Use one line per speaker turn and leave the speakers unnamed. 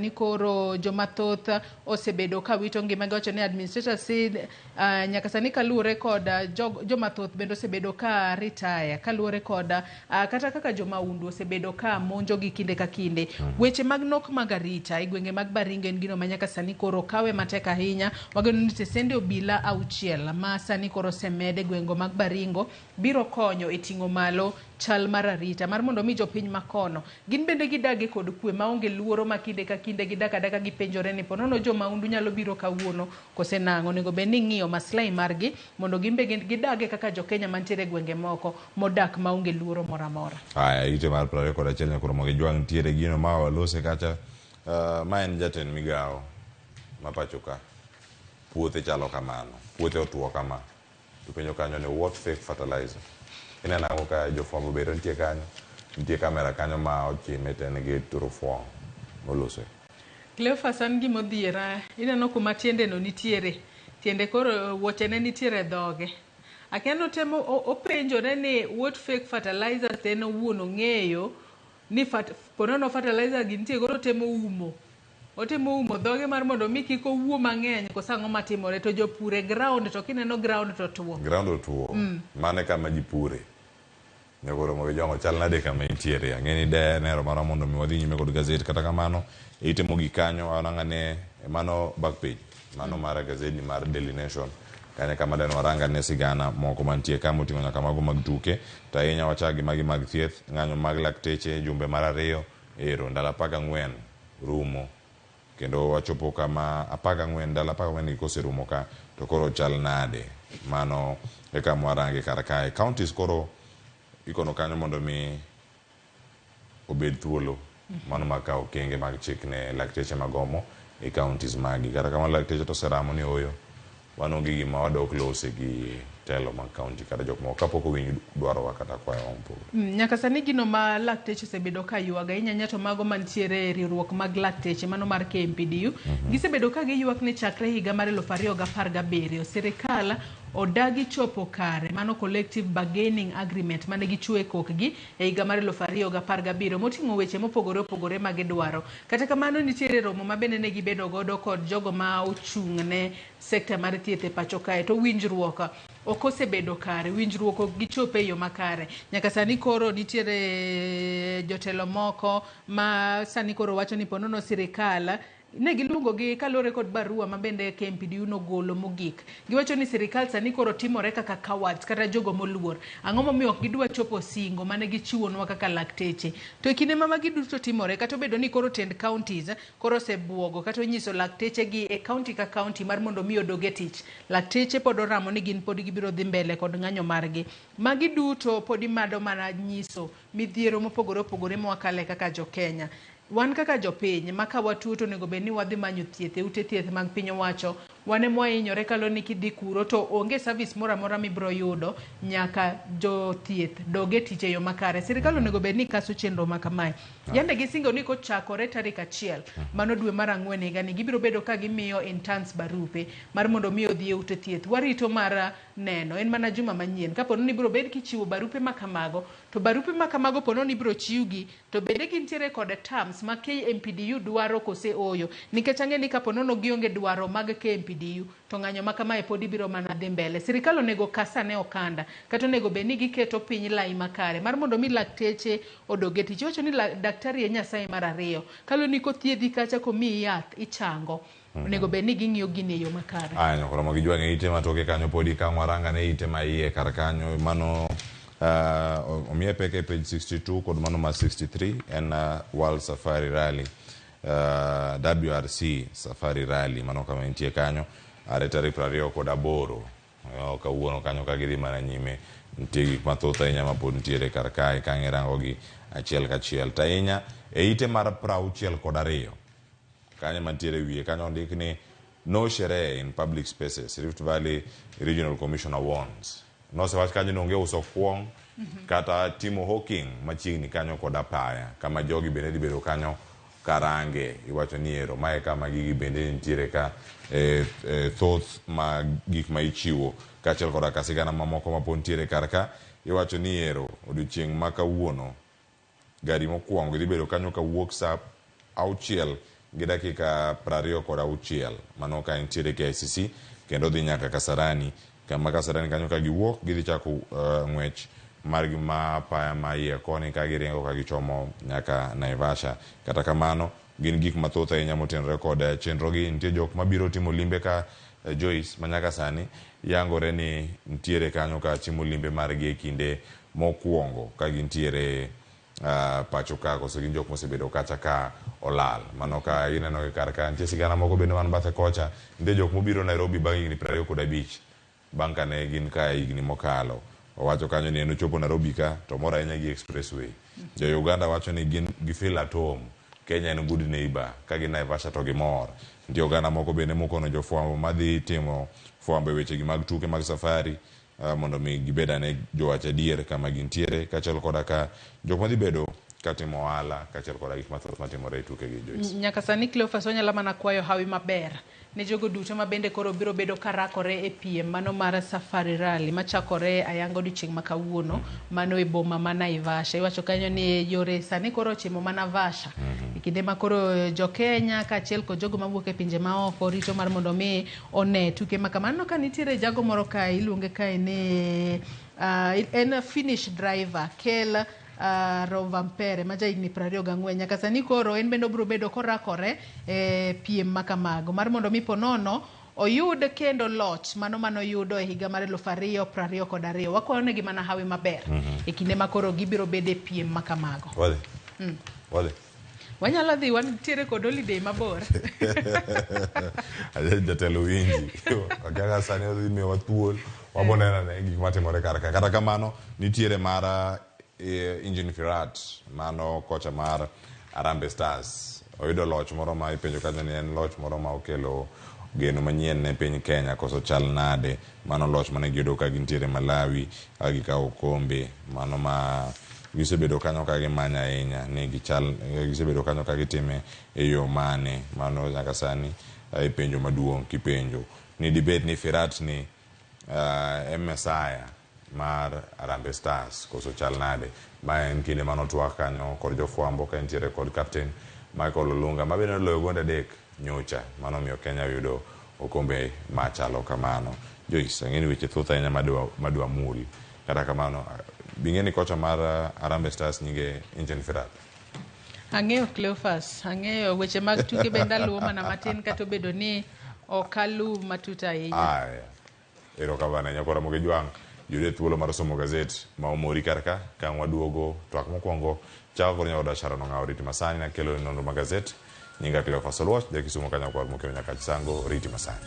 sani koro joma thoth osebedo ka wito ngimagi. Wacho ni administrator said nyaka sani kaluwore kod joma thoth bende osebedo ka retire kaluwore kod kata kaka jomaundu osebedo ka monjogi kinde ka kinde. Weche mag nok mag arita e gwenge mag Baringo en gino ma nyaka sani koro kawe matek ahinya. Wageno ni tesende obila 6 ma sani koro osemed e gwenge mag Baringo biro konyo e ting'o malo chal mar arita mar mondo mi jopiny makono gin bende gidagi kod kwe maonge luoro ma kinde ka kinde gidak adaka gipenjore ni ponono jomaundu nyalo biro kawuono kose nang'o. Onego bed ni ing'iyo maslahi margi mondo gin be gidage kaka jokenya mantiere e gwenge moko modak maonge luoro moro amora.
Aya, ite mar 21 nyakoro mogi jwang' nitiere gino ma walose kacha. Ma en jatend migawo ma pacho ka. Puothe chalo kamano, puothe otuo kama. To penjo kanyo ni what fake fertilizer? Ineno ang'o ka jofwambo bende nitie kanyo, nitie kamera kanyo ma ochime to en gi turufuong' molose.
Cleophas, an gima odhiera, ineno kuma tiende no nitiere, tiende koro wuoche ne nitiere e dhoge. Akia notemo openjore ni what fake fertilizers en owuon ong'eyo ni ponono fertilizer gi nitie koro otemo umo. Otemo umo dhoge mar mondo mi kik owuo mang'eny koso ang'o matimore to jopur e ground to kineno ground to tuo.
Ground otuo, mano e kama ji pure. Nyakoro mogi jwang' chal nade kama intiere. Ang'e ni de nero marwa mondo mi wadhi nyime kod gazet. Kata kamano, e ite mogik kanyo wanang'ane mano back page. Mano mar gazeti mar Daily Nation. Kanyo kama den warang ane sigana moko mantie ka moting'o nyaka mago mag tuke. To ahinya wachak gi magi mag thieth, ng'anyo mag lakteche jumbe mar 2 ero ndalo 14 rumo. Kendo wachopo kama 14 ndalo 14 gi koserumo ka to koro chal nade. Mano e kama warange kar kae. Counties koro ikono kanyo mondo mi obed thuolo mano mar kawo okenge mag chik ne lakteche magomo e counties magi. Kata kamano lakteche to oseramo ni ooyo wan onge gima wadok lose gi telo mag county kata jok moko kapok owinj dwarowa kata kwayowa mopogore.
Nyaka sani gino ma lakteche osebedo ka ywago ahinya ahinya to mago mantiere e riwruok mag lakteche mano mar KMPDU. Gisebedo ka giywak ni chakre higa mar 2017 sirikal odagi chopo kare mano collective bargaining agreement mane gichwe kokgi e higa mar 2017 moting'o weche mopogore opogore ma gidwaro. Kata kamano nitiere romo ma bende ne gibedo godo kod jogo ma ochung' ne sekta mar thieth e pacho kae to winjruok ok osebedo kare, winjruok ok gichopo e yo makare. Nyaka sani koro nitiere jotelo moko ma sani koro wacho ni ponono sirikal ne giluongo gi kaluwore kod barua ma bende KMPDU nogolo mogik. Giwacho ni sirikal sani koro timore kaka cowards kata jogo moluor. Ang'o momiyo ok gidwa chopo singo mane gichiwonwa kaka lakteche? To e kinde ma magi duto timore, kata obedo ni koro tend counties koro osebuogo kata onyiso lakteche gi e county ka county mar mondo mi odog e tich, lakteche pod oramo ni gin pod gibiro dhi mbele kod ng'anyo margi. Magi duto pod imado mana nyiso midhiero mopogore opogore mwakale kaka jo-Kenya. Wan kaka jopiny ma ka watuo to onego bed ni wadhi manyo thieth e ute thieth mag piny owacho, wan ema wahinyore kaluwore ni kidhi kuro to onge service moro amora mibiro yudo nyaka jothieth dog e tich e yo makare. Sirikal onego bed ni kaso chenro ma kamae. Yande gisingo ni kochakore tarik 1 mano dwe mar 4 higani gibiro bedo ka gimiyo interns barupe mar mondo mi odhi e ute thieth. Warito mar neno en mana juma manyien kapo ni ibiro bed kichiwo barupe ma kamago to barupe ma kamago po nono ibiro chiwgi to bende gintiere kod terms ma KMPDU dwaro kose ooyo nikech ang'e ni kapo nono gionge dwaro mag KMPDU to ng'anyo ma kamae pod ibiro mana dhi mbele. Sirikal onego kasane okanda kata onego bed ni giketo piny lai makare mar mondo mi lakteche odog e tich. Iwacho ni daktari e nyasaye mar ariyo kaluwore ni kothiedhi kacha komiyi yath ichango. Onego bed ni ging'iyo gini e yo makare.
Aya nyakoro mogi jwang' e ite matoke kanyo podi ka waranga ne ite ma iye kar kanyo mano omiye pek e page 62 kod mano mar 63 en World Safari Rally WRC Safari Rally mano kama entie kanyo are tarik 28 kawuono kanyo ka gidhi mana nyime nitie gik mathoth ahinya mapod nitiere kar kae ka irango gi achiel kachiel to ahinya e ite mar 62 kanyo mantiere wiye kanyo ondik ni no sherehe in public spaces Rift Valley Regional Commissioner warns nosewach kanyo ni onge uso kuong kata timo hawking machiegni kanyo kod apaya kama jogi bende dhi bedo kanyo karange iwacho ni ero mae kama gigi bende nitiere ka thoth ma gik ma ichiwo kaachiel koda ka sigana mamoko mapod nitiere kar ka iwacho ni ero odiochieng' ma kawuono gari mokwongo dhi bedo kanyo kawuok sa 6 gi dakika 26 mano ka entiere KICC kendo dhi nyaka Kasarani kama Kasarani kanyo ka giwuok gidhi chako ng'wech margi ma apaya ma iye koni ka giringo ka gichomo nyaka Naivasha. Kata kamano gin gik mathoth ahinya motenore kod chenro gi. Nitie jok mabiro timo limbe ka Joyce ma nyaka sani yangore ni nitiere kanyo ka timo limbe margi e kinde mokwongo ka gintiere pacho ka koso gin jok mosebedo kacha ka olal. Mano ka ineno gi kar ka nitie sigana moko bende man bathe kocha. Nitie jok mobiro Nairobi bang' higni 25 bang' kane gin ka higni mokalo. Owacho kanyo ni en ochopo Nairobi ka to mor ahinya gi expressway. Jo Uganda wacho ni gin gi feel at home. Kenya en good neighbor. Ka gin Naivasha to gimor. Nitie oganda moko bende mokono jofwambo madhi timo fwambo e wechegi mag tuke mag safari mondo mi gibed ane jowach adier kama gintiere kaachiel koda ka jok madhi bedo katimo ohala kaachiel koda gik mathoth matimore e tukegi Joyce.
Nyaka sani Cleophas wanyalo mana kwayo hawi maber ne jogo duto ma bende koro biro bedo karakore e piem mano mar Safari Rally machakore ayanga odiochieng' ma kawuono mano e boma ma Naivasha. Iwacho kanyo ni yore sani koro ochimo mana Vasha. E kinde ma koro jo Kenya kaachiel kod jogo mawuok e pinje maoko rito mar mondo mi one tuke ma kama. Aneno ka nitiere jago moro kae iluonge kae ni en Finnish driver Kel Rovanperä ma ja higni 24 nyaka sani koro en bende obiro bedo korakore e piem ma kamago mar mondo mi ponono oyud kendo loch mano manoyudo e higa mar 2022. Wakwayo negi mana hawi maber e kinde ma koro gibiro bedo e piem ma kamago.
Wadhi. Wadhi.
Wanyalo dhi wantiere kod holiday mabor.
Jatelo winji. Kaka sani odhi miyowa thuol waboneno ane gik matimore kar ka. Kata kamano nitiere mar Engin Firat mano kocha mar Harambee Stars oyudo loch moro ma ipenjo kanyo ni en loch moro ma okelo geno manyien ne piny Kenya koso chal nade. Mano loch mane giyudo ka gintiere Malawi ka gikawo okombe mano ma gisebedo kanyo ka gimanyo ahinya ni gichal gisebedo kanyo ka gitime e yo mane. Mano nyaka sani e penjo maduong' kipenjo ni dibed ni Firat ni e Messiah mar Harambee Stars koso chal nade. Ma en kinde manotwak kanyo kod jofwambo ka entiere kod captain Michael Olunga ma bende noloyo gonde 3 nyocha mano omiyo Kenya oyudo okombe machalo kamano. Joyce, ang'e ni weche thoth ahinya madwa mul. Kata kamano, bing'e ni kocha mar Harambee Stars nyinge Engin Firat.
Ang'eyo Cleophas, ang'eyo weche mag tuke bende aluwo mana matin kata obedo ni ok aluw matut ahinya.
Aya. Erokamano ahinya koro Ramogi Jwang' yude thuolo mar somo gazet ma omori kar ka ka ang' waduogo twak mokwongo chako kod nyaoda Sharon Ong'awo riti masani nakelo nonro mag gazet. Nyinga Cleophas Oluoch, ja Kisumo kanyo kwar mokelo nyaka Chisango riti masani.